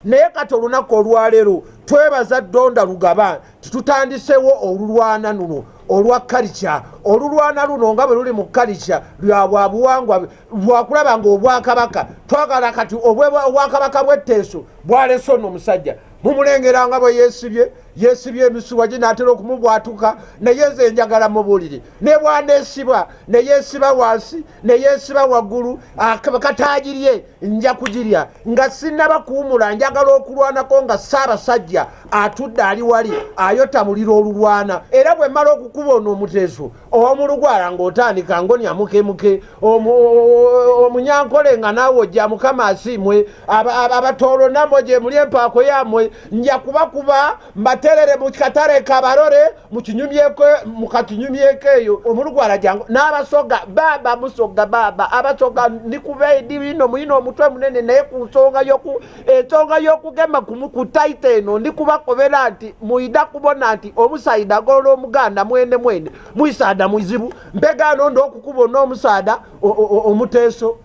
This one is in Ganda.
Naye kati olunaku olwaleero twebaza Ddonda Lugaba nti tutandisewo olulwana luno olwa kalica. Olulwana luno nga bwe luli mu kalica lwa bwabuwangwa, lwakulaba nga obwakabaka twagala kati obwakabaka bw'etteeso bwalese ono omusajja mumulengera nga bwe yeesibye, yeesibye emisuwa ginaatera okumubwatuka. Naye nze njagala mubuulire, ne bwaneesibwa ne yeesiba wansi ne yeesiba waggulu, kataagirye nja kugirya nga sinnaba kuwumula. Njagala okulwanako nga Ssaabasajja atudde ali wali ayota muliro olulwana. Era bwe mmala okukuba ono omuteeso ow'omulugwala ng'otandika ngonya mukemuke omunyankole nga naawe ojja, Mukama asiimwe. Abatoolo namwe gye muli empaako yammwe nja kubakuba mbaterere mu katale kabarore mukakinyumyeko eyo omulugwala jangu n'Abasoga baba musoga baba Abasoga ndikuba edi bino muyina omutwe munene, naye ku nsonga yoku ensonga y'okugema ku taita eno ndikubakobera nti muyida kubona nti omusaida agolola Omuganda mwene mwene muisaada muzibu mpegaano ndi okukuba n'omusaada omuteeso.